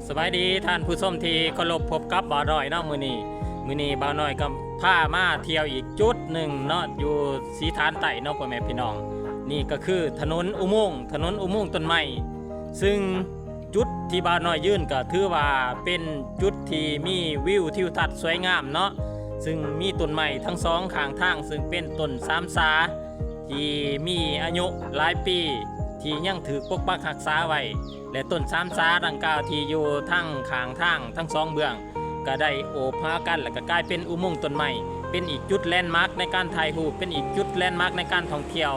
ສະບາຍດີທ່ານຜູ້ຊົມທີ່ເຄົາລົບ, ພົບກັບບ່າວນ້ອຍເນາະມື້ນີ້. ມື້ນີ້ບ່າວນ້ອຍກໍພາມາທ່ຽວອີກຈຸດໜຶ່ງເນາະ ຢູ່ສີຖານໃຕ້ເນາະ ພໍ່ແມ່ພີ່ນ້ອງ. ນີ້ກໍຄືຖະໜົນອຸໂມງ, ຖະໜົນອຸໂມງຕົ້ນໄມ້ ຊຶ່ງຈຸດທີ່ບ່າວນ້ອຍຢືນກໍຖືວ່າເປັນຈຸດທີ່ມີວິວທິວທັດສວຍງາມເນາະ, ຊຶ່ງມີຕົ້ນໄມ້ທັງສອງຂ້າງທາງ ຊຶ່ງເປັນຕົ້ນສາມສາ ທີ່ມີອາຍຸຫຼາຍປີ ທີ່ຍັງຖືກປົກປັກຮັກສາໄວ້ ແລະ ຕົ້ນສາມສາດັ່ງກ່າວທີ່ຢູ່ທັງຂ້າງທາງທັງສອງເບື້ອງ ກໍໄດ້ໂອບຫາກັນ ແລະ ກໍກາຍເປັນອຸໂມງຕົ້ນໄມ້, ເປັນອີກຈຸດແລນມາກໃນການຖ່າຍຮູບ, ເປັນອີກຈຸດແລນມາກໃນການທ່ອງທ່ຽວ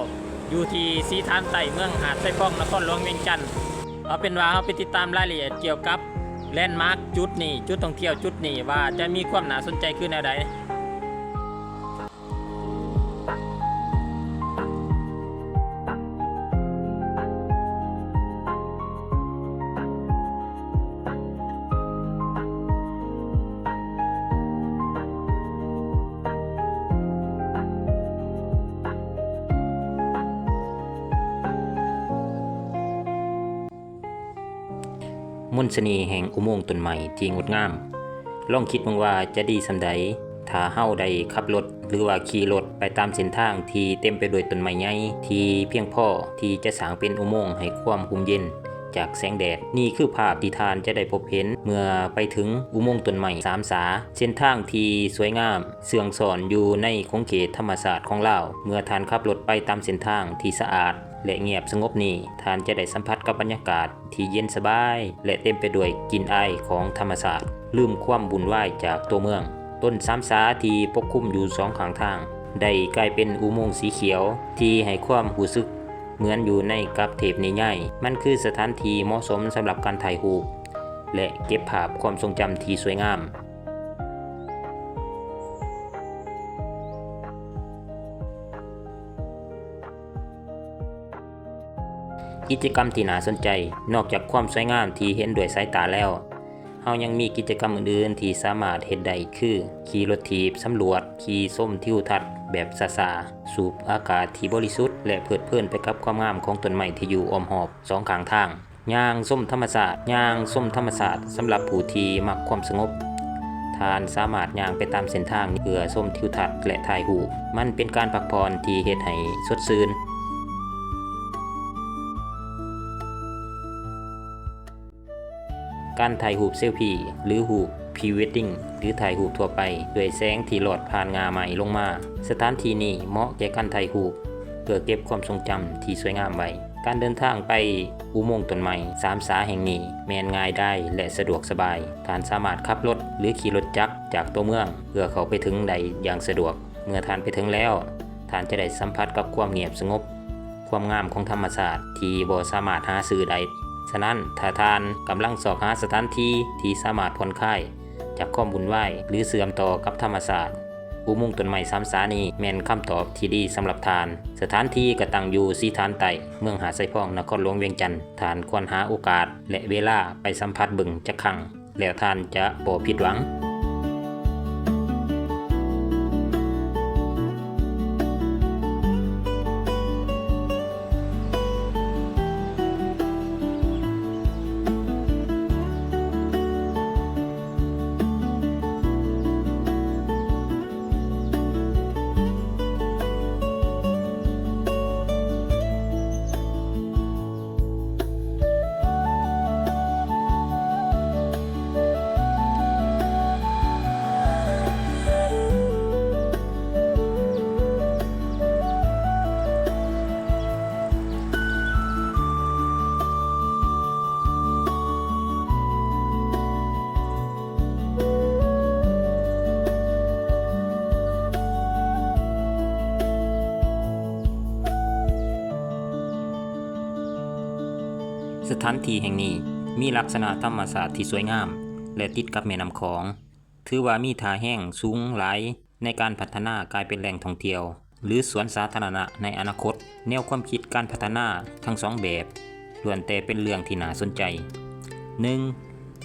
ຢູ່ທີ່ສີຖານໃຕ້ ເມືອງຫາດຊາຍຟອງ ນະຄອນຫຼວງວຽງຈັນ. ເອົາເປັນວ່າເຮົາໄປຕິດຕາມລາຍລະອຽດກ່ຽວກັບແລນມາກຈຸດນີ້, ຈຸດທ່ອງທ່ຽວຈຸດນີ້ ວ່າຈະມີຄວາມໜ້າສົນໃຈຄືແນວໃດ. ມົນສະເໜ່ແຫ່ງອຸໂມງຕົ້ນໄມ້ທີ່ງົດງາມ. ລອງຄິດເບິ່ງວ່າຈະດີສ່ຳໃດ ຖ້າເຮົາໄດ້ຂັບລົດ ຫຼືວ່າຂີ່ລົດໄປຕາມເສັ້ນທາງທີ່ເຕັມໄປດ້ວຍຕົ້ນໄມ້ໃຫຍ່ ທີ່ພຽງພໍທີ່ຈະສ້າງເປັນອຸໂມງໃຫ້ຄວາມຮົ່ມເຢັນຈາກແສງແດດ. ນີ້ຄືພາບທີ່ທ່ານຈະໄດ້ພົບເຫັນເມື່ອໄປເຖິງອຸໂມງຕົ້ນໄມ້ສາມສາ, ເສັ້ນທາງທີ່ສວຍງາມເຊື່ອງຊ້ອນຢູ່ໃນຂົງເຂດທຳມະຊາດຂອງລາວ. ເມື່ອທ່ານຂັບລົດໄປຕາມເສັ້ນທາງທີ່ສະອາດ ແລະ ງຽບສະຫງົບນີ້, ທ່ານຈະໄດ້ສຳຜັດກັບບັນຍາກາດທີ່ເຢັນສະບາຍ ແລະ ເຕັມໄປດ້ວຍກິ່ນອາຍຂອງທຳມະຊາດ, ລືມຄວາມວຸ່ນວາຍຈາກຕົວເມືອງ. ຕົ້ນສາມສາທີ່ປົກຄຸມຢູ່ສອງຂ້າງທາງ ໄດ້ກາຍເປັນອຸໂມງສີຂຽວທີ່ໃຫ້ຄວາມຮູ້ສຶກເໝືອນຢູ່ໃນກັບເທບນິຍາຍ. ມັນຄືສະຖານທີ່ເໝາະສົມສຳລັບການຖ່າຍຮູບ ແລະ ເກັບພາບຄວາມຊົງຈຳທີ່ສວຍງາມ. ກິດຈະກຳທີ່ໜ້າສົນໃຈ, ນອກຈາກຄວາມສວຍງາມທີ່ເຫັນດ້ວຍສາຍຕາແລ້ວ, ເຮົາຍັງມີກິດຈະກຳອື່ນໆທີ່ສາມາດເຮັດໄດ້ ຄື ຂີ່ລົດຖີບສຳຫຼວດ, ຂີ່ຊົມທິວທັດແບບຊ້າໆ, ສູບອາກາດທີ່ບໍລິສຸດ ແລະ ເພີດເພີນໄປກັບຄວາມງາມຂອງຕົ້ນໄມ້ທີ່ຢູ່ອ້ອມຮອບສອງຂ້າງທາງ. ຍ່າງຊົມທຳມະຊາດ, ຍ່າງຊົມທຳມະຊາດສຳລັບຜູ້ທີ່ມັກຄວາມສະຫງົບ. ທ່ານສາມາດຍ່າງໄປຕາມເສັ້ນທາງນີ້ເພື່ອຊົມທິວທັດ ແລະ ຖ່າຍຮູບ. ມັນເປັນການພັກຜ່ອນທີ່ເຮັດໃຫ້ສົດຊື່ນ. ການຖ່າຍຮູບເຊລຟີ ຫຼື ຮູບ Pre-wedding ຫຼື ຖ່າຍຮູບທົ່ວໄປ ດ້ວຍແສງທີ່ລອດຜ່ານງ່າໄມ້ລົງມາ. ສະຖານທີ່ນີ້ເໝາະແກ່ການຖ່າຍຮູບ ເພື່ອເກັບຄວາມຊົງຈຳທີ່ສວຍງາມໄວ້. ການເດີນທາງໄປອຸໂມງຕົ້ນໄມ້ສາມສາແຫ່ງນີ້ແມ່ນງ່າຍດາຍ ແລະ ສະດວກສະບາຍ. ທ່ານສາມາດຂັບລົດ ຫຼື ຂີ່ລົດຈັກຈາກຕົວເມືອງ ເພື່ອເຂົ້າໄປເຖິງໄດ້ຢ່າງສະດວກ. ເມື່ອທ່ານໄປເຖິງແລ້ວ, ທ່ານຈະໄດ້ສຳຜັດກັບຄວາມງຽບສະຫງົບ, ຄວາມງາມຂອງທຳມະຊາດທີ່ບໍ່ສາມາດຫາຊື້ໄດ້. ສະນັ້ນ, ຖ້າທ່ານກຳລັງຊອກຫາສະຖານທີ່ທີ່ສາມາດຜ່ອນຄາຍຈາກຄວາມວຸ່ນວາຍ ຫຼື ເຊື່ອມຕໍ່ກັບທຳມະຊາດ, ອຸໂມງຕົ້ນໄມ້ສາມສານີ້ແມ່ນຄຳຕອບທີ່ດີສຳລັບທ່ານ. ສະຖານທີ່ກໍຕັ້ງຢູ່ສີຖານໃຕ້, ເມືອງຫາດຊາຍຟອງ, ນະຄອນຫຼວງວຽງຈັນ. ທ່ານຄວນຫາໂອກາດ ແລະ ເວລາໄປສຳຜັດເບິ່ງຈັກຄັ້ງ, ແລ້ວທ່ານຈະບໍ່ຜິດຫວັງ. ສ ສະຖານທີ່ແຫ່ງນີ້ມີລັກສະນະທຳມະຊາດທີ່ສວຍງາມ ແລະ ຕິດກັບແມ່ນ້ຳຂອງ, ຖືວ່າມີທ່າແຮງສູງຫຼາຍໃນການພັດທະນາກາຍເປັນແຫຼ່ງທ່ອງທ່ຽວ ຫຼື ສວນສາທາລະນະໃນອະນາຄົດ. ແນວຄວາມຄິດການພັດທະນາທັງສອງແບບ ລ້ວນແຕ່ເປັນເລື່ອງທີ່ໜ້າສົນໃຈ. ໜຶ່ງ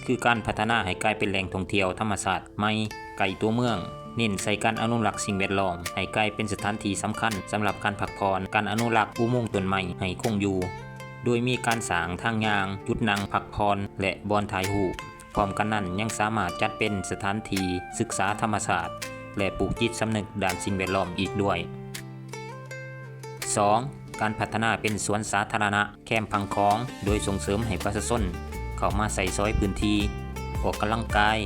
ຄືການພັດທະນາໃຫ້ກາຍເປັນແຫຼ່ງທ່ອງທ່ຽວທຳມະຊາດໃໝ່ໃກ້ຕົວເມືອງ, ເນັ້ນໃສ່ການອະນຸລັກສິ່ງແວດລ້ອມໃຫ້ກາຍເປັນສະຖານທີ່ສຳຄັນສຳລັບການພັກຜ່ອນ, ການອະນຸລັກອຸໂມງຕົ້ນໄມ້ໃຫ້ຄົງຢູ່ ໂດຍມີການສ້າງທາງຍ່າງ, ຈຸດນັ່ງພັກຜ່ອນ ແລະ ບ່ອນຖ່າຍຮູບ. ພ້ອມກັນນັ້ນຍັງສາມາດຈັດເປັນສະຖານທີ່ສຶກສາທຳມະຊາດ ແລະ ປູກຈິດສຳນຶກດ້ານສິ່ງແວດລ້ອມອີກດ້ວຍ. ສອງ ການພັດທະນາເປັນສວນສາທາລະນະແຄມຝັ່ງຂອງ ໂດຍສົ່ງເສີມໃຫ້ປະຊາຊົນເຂົ້າມາໃຊ້ສອຍພື້ນທີ່, ອອກກຳລັງກາຍ,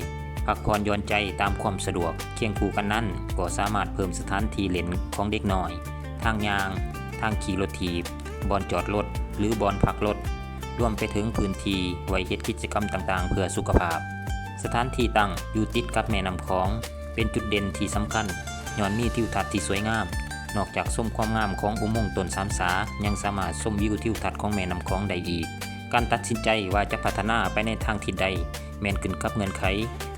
ພັກຜ່ອນຢ່ອນໃຈຕາມຄວາມສະດວກ. ຄຽງຄູ່ກັນນັ້ນກໍສາມາດເພີ່ມສະຖານທີ່ຫຼິ້ນຂອງເດັກນ້ອຍ, ທາງຍ່າງ, ທາງຂີ່ລົດຖີບ, ບ່ອນຈອດລົດ ຫຼື ບ່ອນພັກລົດ, ລວມໄປເຖິງພື້ນທີ່ໄວ້ເຮັດກິດຈະກຳຕ່າງໆເພື່ອສຸຂະພາບ. ສະຖານທີ່ຕັ້ງຢູ່ຕິດກັບແມ່ນ້ຳຂອງ ເປັນຈຸດເດັ່ນທີ່ສຳຄັນ ຍ້ອນມີທິວທັດທີ່ສວຍງາມ. ນອກຈາກຊົມຄວາມງາມຂອງອຸໂມງຕົ້ນສາມສາ, ຍັງສາມາດຊົມວິວທິວທັດຂອງແມ່ນ້ຳຂອງໄດ້ອີກ. ການຕັດສິນໃຈວ່າຈະພັດທະນາໄປໃນທາງທິດໃດ ແມ່ນຂຶ້ນກັບເງື່ອນໄຂ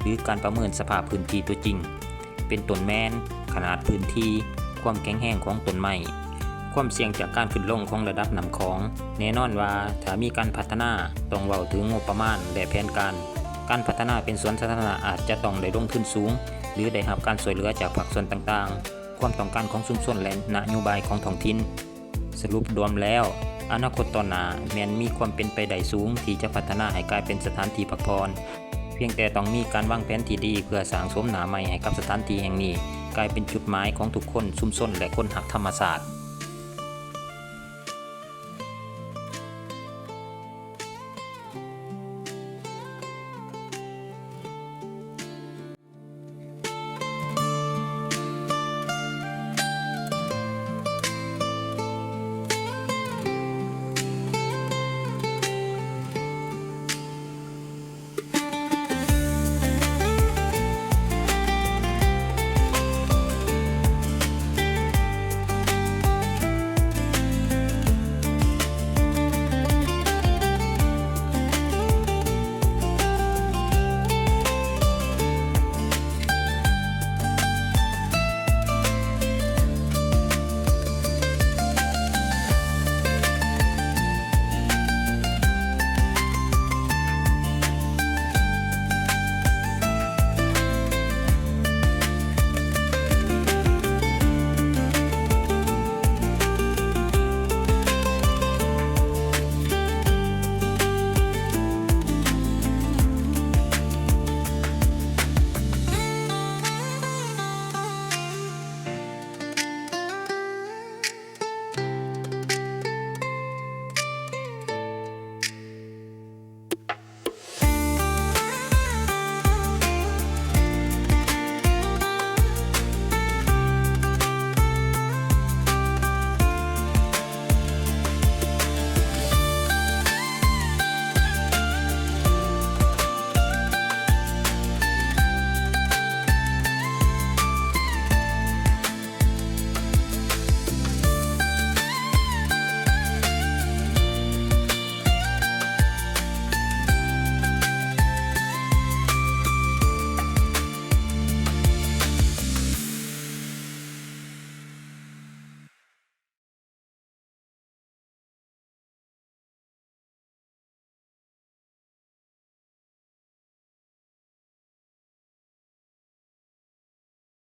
ຫຼື ການປະເມີນສະພາບພື້ນທີ່ຕົວຈິງ, ເປັນຕົ້ນແມ່ນ ຂະໜາດພື້ນທີ່, ຄວາມແຂງແຮງຂອງຕົ້ນໄມ້, ຄວາມສ່ຽງຈາກການຂຶ້ນລົງຂອງລະດັບນ້ຳຂອງ. ແນ່ນອນວ່າຖ້າມີການພັດທະນາ ຕ້ອງເວົ້າເຖິງງົບປະມານ ແລະ ແຜນການ. ການພັດທະນາເປັນສວນສາທາລະນະອາດຈະຕ້ອງໄດ້ລົງທຶນສູງ ຫຼື ໄດ້ຮັບການຊ່ວຍເຫຼືອຈາກພາກສ່ວນຕ່າງໆ. ຄວາມຕ້ອງການຂອງຊຸມຊົນ ແລະ ນະໂຍບາຍຂອງທ້ອງຖິ່ນ. ສະຫຼຸບລວມແລ້ວ, ອະນາຄົດຕອນໜ້າແມ່ນມີຄວາມເປັນໄປໄດ້ສູງທີ່ຈະພັດທະນາໃຫ້ກາຍເປັນສະຖານທີ່ພັກຜ່ອນ, ພຽງແຕ່ຕ້ອງມີການວາງແຜນທີ່ດີເພື່ອສ້າງໂສມໜ້າໃໝ່ໃຫ້ກັບສະຖານທີ່ແຫ່ງນີ້ ກາຍເປັນຈຸດໝາຍຂອງທຸກຄົນ, ຊຸມຊົນ ແລະ ຄົນຮັກທຳມະຊາດ.